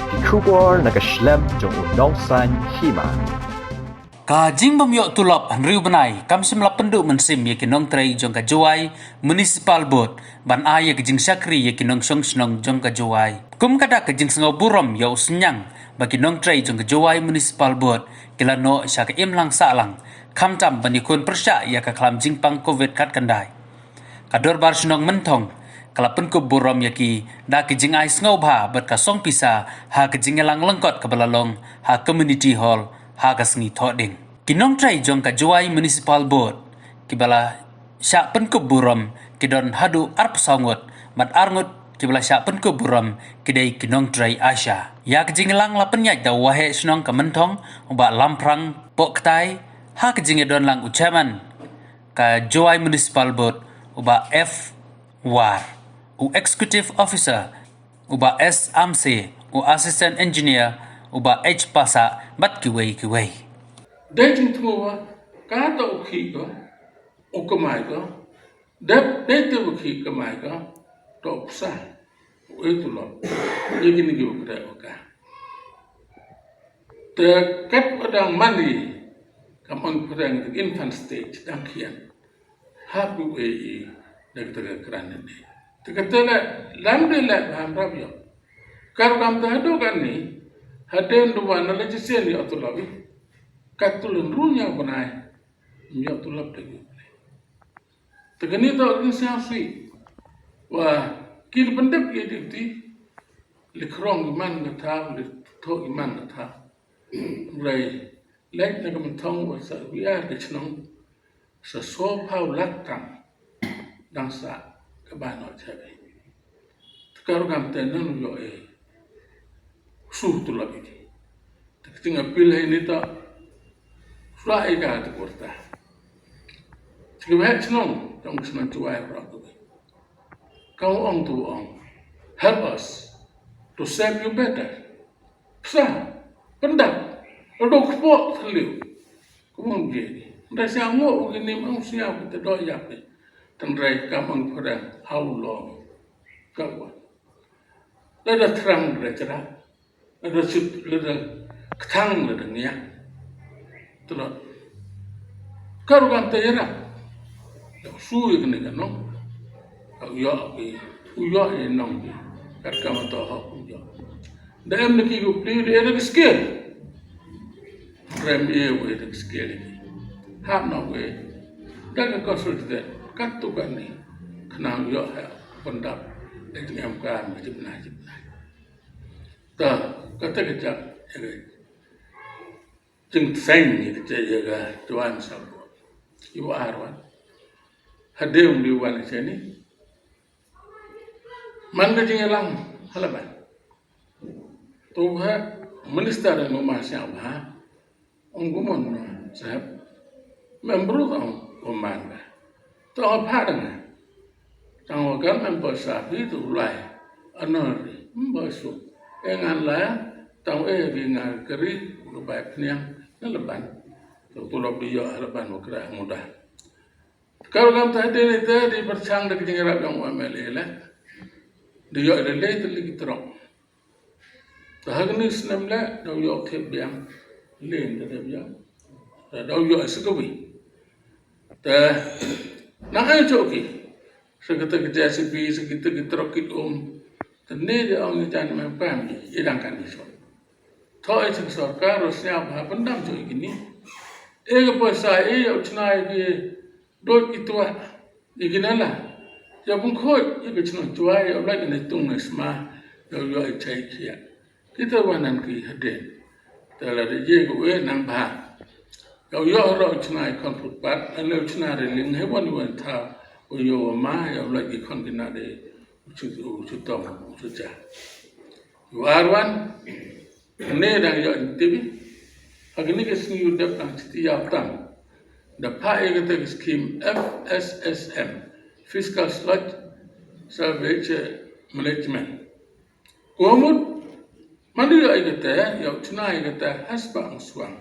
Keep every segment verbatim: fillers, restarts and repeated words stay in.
Ki khubor na ka shlem jong u nongsan hima. Ka jingbym ïoh tulop hynriew bnai kam shym la pynduh mynsiem ïa ki nongtrei jong ka Jowai Municipal Board ban ai ïa ka jingshakri ïa ki nongshong shnong jong ka Jowai. Kum ka dak ka jingsngew burom ïa u synñiang ba ki nongtrei jong ka Jowai Municipal Board ki la noh sha ka imlang sahlang, khamtam ban ïakhun pyrshah ïa ka khlam jingpang covid khatkhyndai. Ka dorbar shnong Mynthong ka la pynkup burom ïa ki da ki jingai sngewbha bad ka song pisa ha ka jingïalang lyngkot kaba la long ha Community Hall ha ka sngi Thohdieng. Ki nongtrei jong ka Jowai Municipal Board kiba la shah pynkup burom ki don haduh arphew saw ngut, bad ar ngut kiba la shah pynkup burom ki dei ki nongtrei ASHA. Ïa ka jingïalang la pynïaid da u waheh shnong ka Mynthong, u Bah Lamphrang Pohktai, ha ka jingïadon lang u chairman ka Jowai Municipal Board, u Bah F War, u Executive Officer, u Bah S Amse, u Assistant Engineer, u Bah H Pasa, bad kiwei kiwei. Dei jingthmu ba ka ta u khih ko, u kamai ko, dep dei te u khih kamai ko, to u psa, u e tulop, ye kini ki u kre u ka. Te kat u dang mandi, kam ong pyreng te infant stage, dang khian. Hap u e i, da kata ka kran ne. Te kata le, lam de le, lam rap yo. Kar kam te hadu kan ni, haden duwa na le jisen yo tulop i. Kat tulen run ya bunai, yo tulop de yo. Te kani to kin siang sui. Wa, kin pendep ye di ti. Li krong iman ka tha, li tho iman ka tha. Rai, lek na ka Mynthong wa sa wiar ka chnong. Sa so phaw lak tam. Dang sa ka ba no chabe. Te ka ruh kam te nang yo e. Su tulop i. Te ka ting appeal hai ni ta. Sura e ka te kurta. Te ka ba chnong, tang chnong Jowai pra tu. Ka ong tu ong. Help us to serve you better. Psa, pyndap, dok kpok thylliew. Kumno ym je ni. Nda sia ngo u ki nim ang sia u te do yak ni. Tang rai kam ang pyrang, how long. Ka wa. Lada thrang lada chra. Lada chut, lada kthang, lada ngiak. Tlot. Ka ruh kam te ïarap. Ïa u shu ïa kane ka nong. Ka u ïoh ki, u ïoh ïa nong ki. Kat ka ma to hok u ïoh. Da em na ki u pli da ïa da ki skill. Rem ïa u ïa da ki skill ïa ki. Hap na u ïa. Da ka consultant. Kat tu kat ni. Khnang u ïoh ha. Pyndap. Da jingem ka ma jip na jip na. Ta, kata ka jam. Ïa ka. Jingteng ïa ka jai ïa ka Joan Salbot. Ïa u Arwan. Hadien u dei wan ïa ni. Man ka jingïalang ha Laban. Tu ha minister ïa u ma siang bha. Ong kumon sahep. Mem bru ong kumon ka. Tu ha pha dang. Tang wa kan mem ba sa phi tu lai. Anor ri. Mem ba su. E ngan la. Tang e ri ngan kari. Ku bai pniang. Na Laban. Tu tu lop di yo Laban wa kra muda. Ka ruh kam ta hadien ita di pyrshang da ka jingïarap jong u M L A le. Di ïoh da lei tylli ki trok. Ta ha kani snem le, da u ïoh thep biang. Lei da thep biang. Da, da u ïoh sa kawi. Ta, nang ai jong ki. Sa kata ka J C B, sa kata ki trok kit um. Ta ne da ong ni jan mem pam, i dang kan ni so. Tho e sing sorkar, ro sñiaw bha pyndam jong i kini. E ka poisa e, ïa u chna i ki, dot i twa, i ki nala. Ïa pung khoi, i ka chna chwa, ïa u lai ka ne tung ne sma, ïa u ïoh i chai khia. Kita wa nan ki hadien. Ta la de ye ka we nang bha. Ïa u ïoh ro u chna i khon footpath, an le u chna railing, he wan i wan thaw, u ïoh wa ma, ïa u lai ki khon ki na de, u chu, u chu tong, u chu cha. Ïa u Arwan, ne dang ïoh in tibi. Ha kani ka sngi u dep dang chiti ïaw tam. Da pha ïa kata ka skim F S S M, Fiscal Sludge Salvage Management. Ko mut, man ïoh ïa kata, ïa u chna ïa kata, hasba ang swang.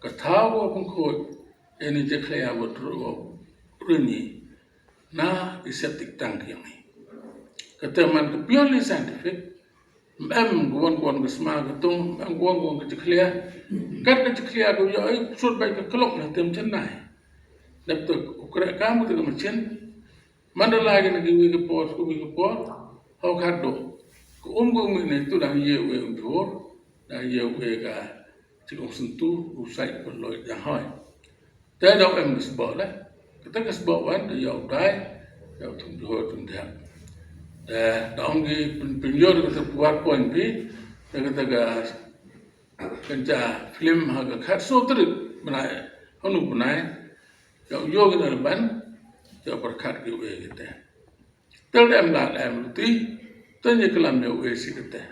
Ka thaw wa pung khoi, eni je khlaya wa tru wa rini, na i septic tank yang i. Kata man ka purely scientific, Em kwon kwon ka sma ka tung, em kwon kwon ka jakhlia. Kat ka jakhlia ka ïoh ai sut bai ka klok na tem Chennai. Dep tu u kreh kam ka machin. Mandalay ka na ki wi ka por, ku wi ka por. Hau khat do. Ka um ka um ne tu dang ye we um jor. Dang ye we ka Chi ong sentu u sai ko loi jang hoi. Te dok em ka sbok le. Kata ka sbok wan te ïa u dai, ïa u thung jhur thung diak. Te dok ong ki pyn pyn yor kata PowerPoint pi, te kata ka kynja film ha ka khat so trik bnai, hanu bnai, ïa u yor kata ban, ïa u pyrkhat ki u e kata. Te lem la lem luti, te ngi klam ïa u e si kata.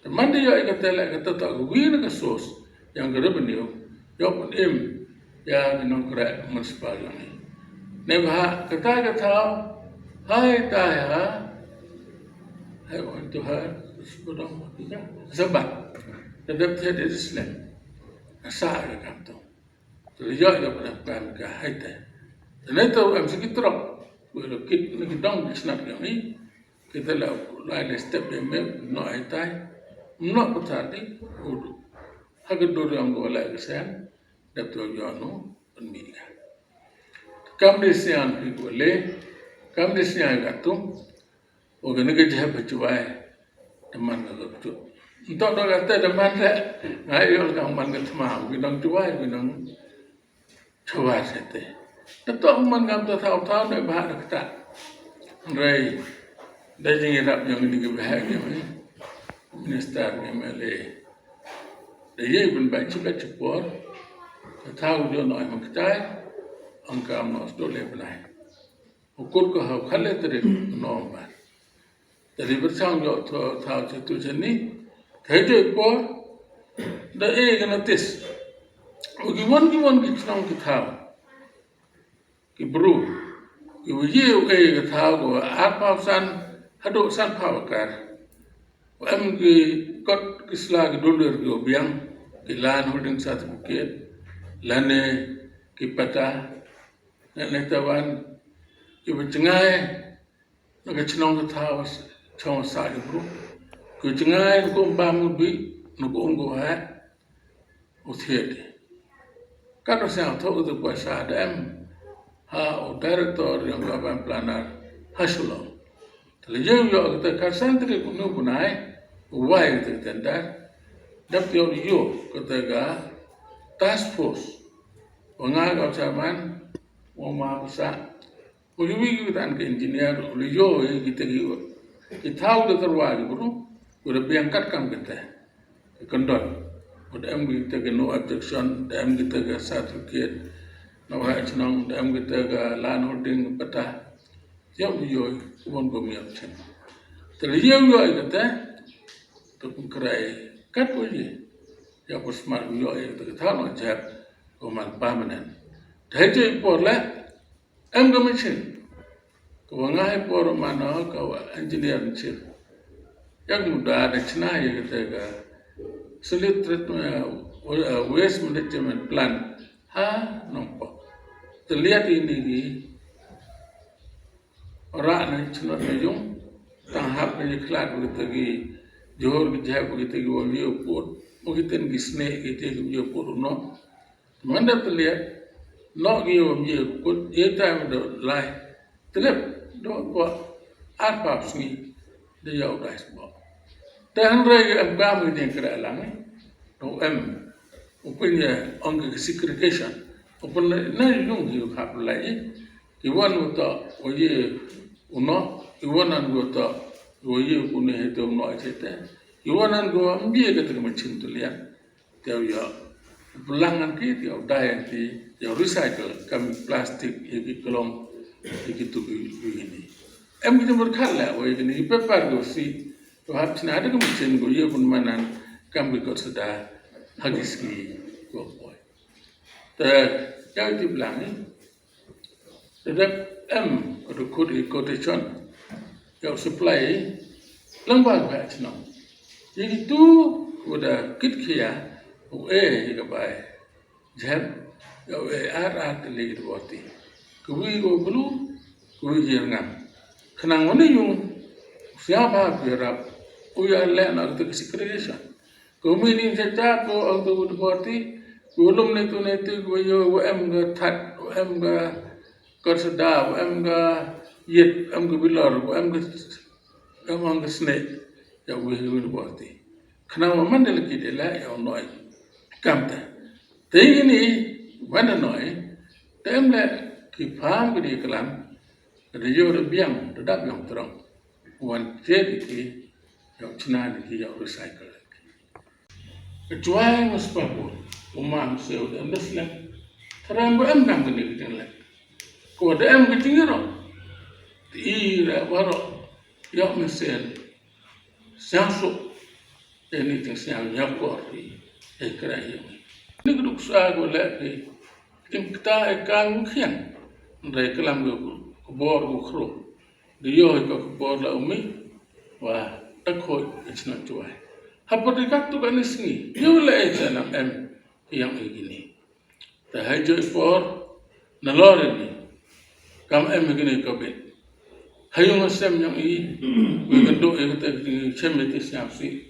Te man te ïa kata le kata ta ka wi na ka source, ïa ka revenue, ïa pun im, ïa ki nongkreh municipal lang. Ne ba kata ka thaw, hai tai ha, hai on to ha, sebedong kita, sebab. Te dep te de slem. Asa ka kam to. Te la ïoh ïa ka dang ka hai te. Te ne to em sa ki trok. Wi lo kit na ki dong ki snap ïa ngi. Kita la lai le step ïa me no ai tai. No ko ta di. Udu. Ha ka dur ïa ko la ka sen. Dep to ïoh no. Pynmih ka. Kam di sian ki ko le. Kam di sian ka tu. O kane ka jehep ha Jowai. Te man ka kut. Ntok da kata te man te. Nga ïoh ka man ka thma. Ki nong Jowai, ki nong Jowai sete. Te tok man kam te thaw thaw ne bah da kata. Hynrei da jingïarap jong ni ki bah ki me. Minister ki me le. Da ye ban ba chi ba chi por. Te thaw jo no ai man ktai. Ang kam no sto le bnai. U kut ko ha u khatle tarik November. Tarik ba chang ïoh thaw chi tu chani. Thai joi por da e ka notice. U ki won ki won ki chnong ki thaw. Ki bru. Ki u ye u e ka thaw ko arphaw san haduh sanphaw akar. U em ki kot ki sla ki dulder ki u biang. Ki land holding certificate. Lane ki patta. Ngan ne ta wan ki ba jngai na ka chnong ka thaw chong sa ki bru. Ki jngai na ka um bam u bi na ka um ko ha u thied. Ka to sa tho u tu pa sa dem ha u director ïa ka urban planner ha Shillong. Te la ïoh ïoh kata ka sentri ku nu bunai u wai kata ka tender. Dap ïoh ïoh kata ka task force. Wa nga ka chairman wa ma ka sa. U ïoh ïoh kata ka engineer u la ïoh ïoh kita ki ki thaw da tarwa ki bru. U da biang kat kam kata. Ka kondon. U da em kita ka no objection, da em kita ka certificate. Na wa chnong da em kita ka land holding patta. Ïa u ïoh u won ko mi chen. Te la ïoh ïoh kata. Te kum krai kat u ïoh. Ïa ko smart ïoh ïa kata ka thaw no jep ko man permanent. Te joi por le em ka machine. Ko wa ngai por man no ka wa engineer machine. Yak muda da chna ïa kata ka solid treatment, uh, waste management plant ha Nongpoh. Te liat ini ki Ora na chnot na yung tang hap na khlad kita ki jhur ki jhep kita ki wal yu put. Mo kita ki sne kita ki yu put no. Manda telia no ki wal yu put ye time do lai. Telep do ko arpap sngi de yau dai sbo. Te hynrei em kam ni kra lang. No em. Upin ya ong ki segregation. Upin na yung hi hap lai. Ki wan u to u ye u no, ki wan an u to u ye u ne he te u no che te. Ki wan an u am bie ka te ma chin tu lian. Te u ya. Pulang an ki, te u dai an ki, te u recycle kam plastic ye ki kolom ye ki tu ki ni. Em ki te mur khat la u ye ki ni paper go si. To hap chna de ka ma chin go ye pun manan kam ki kot sada ha ki ski go boy. Te ya ti blang ni. Te dep em ka dukut i quotation. Ïa u supply lang ba ba chnong. Ïa kitu u da kit khia u e ïa ka bai. Jem ïa u e ar ar te le ki dwati. Ka wi u blu ka wi ji rngam. Khnang wane yung sia ba bi rap U ïa leh na kata ka segregation. Ko mih ni sa ta ko ang tu u party, ko lum ni tu ni tu ko yo ko em ka that, ko em ka Karsada, ko em ka Yit, ko em ka Bilor, ko em ka em ang ka sne, ïa u hi u party. Khnang wa man da laki de la ïa u noi. Kam ta. Te ini wan da noi, te em le ki pham ki di klam, da yo da biang, da dap biang trong. Wan te di ki, ïa u chna di ki, ïa u recycle. Ka chwai mas pa ko, u mam se u da em da slem. Tharam ba em dang ka ni ka jing lek. Ko da em ka jing ro. Ti ra waro, ïa u mesen. Siang suk. Te ni te siang ïa ko ri. E kra ïa. Ni ka duk sa ko le ki. Kim kta e kang khian. Ndai kalam ko ko bor ko khro. Di yo ko ko bor la umi. Wa ta ko e chna chwai. Hapor di kak tu ka ni sngi. Yo le e chna em. Yang e gini. Te ha joi por na lor ni. Kam em hi kine ka bit. Ha yung sem yang i. Wi ka do i ka te chem i te siam si.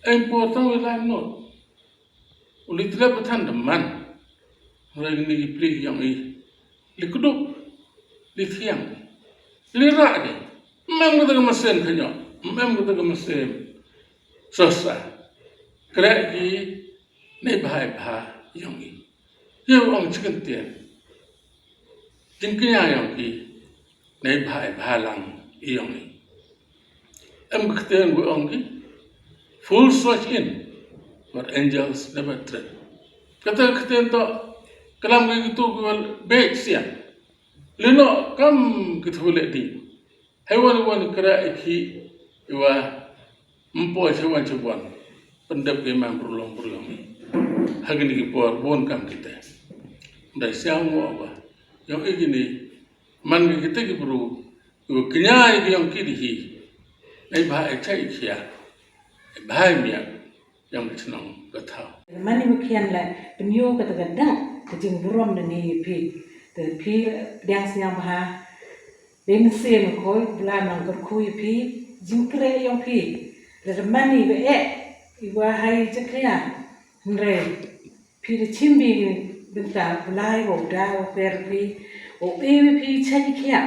Em por tang wi lai not. U li tlep ba than da man. Rai ni ki pli yang i. Li kuduk. Li thiang. Li ra ni. Mem ka te ka masen khanyo. Mem ka te ka masen. Sosa. Krek ki. Nei bha e bha yong i. Yow ong chicken tian. Jingkñia yong ki. Nei bha e bha lang yong i. Em ka ktien gu ong ki. Fools rush in, but angels never tread. Kata ka ktien to, kalam ki tu ki wal bek sian. Lino kam ki tu le di. Hei wan wan kra i ki, i wa mpo che wan che wan. Pendep ke man berlong berlong. Hagini ki por bon kam kita. Dai siang mo ba. Yong i gini, man ki kita ki bru, i wa kñia i ki yong ki di hi. Nei bha e chai i khia. Bha e miak, yong ki chnong ka thau. Mani mukhian le, penyo ka ta ka dang, ka jingburom na ni phi. Te phi, diang siang bha. Dei mynsiem khoi, bla nang kyrkhu ïa phi, jingkhreh ïong phi. Lada mani ba eh, i wa hai jakhlia. Hynrei, phi da chim bi bynta bla i wa u da wa per phi, wa e wi phi chai khia.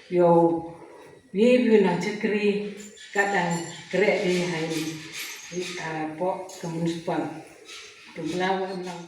Yow, ye phi nang chakri, ka dang khreh dei hai, i, ah, pok ka municipal. Tu bla wa nang.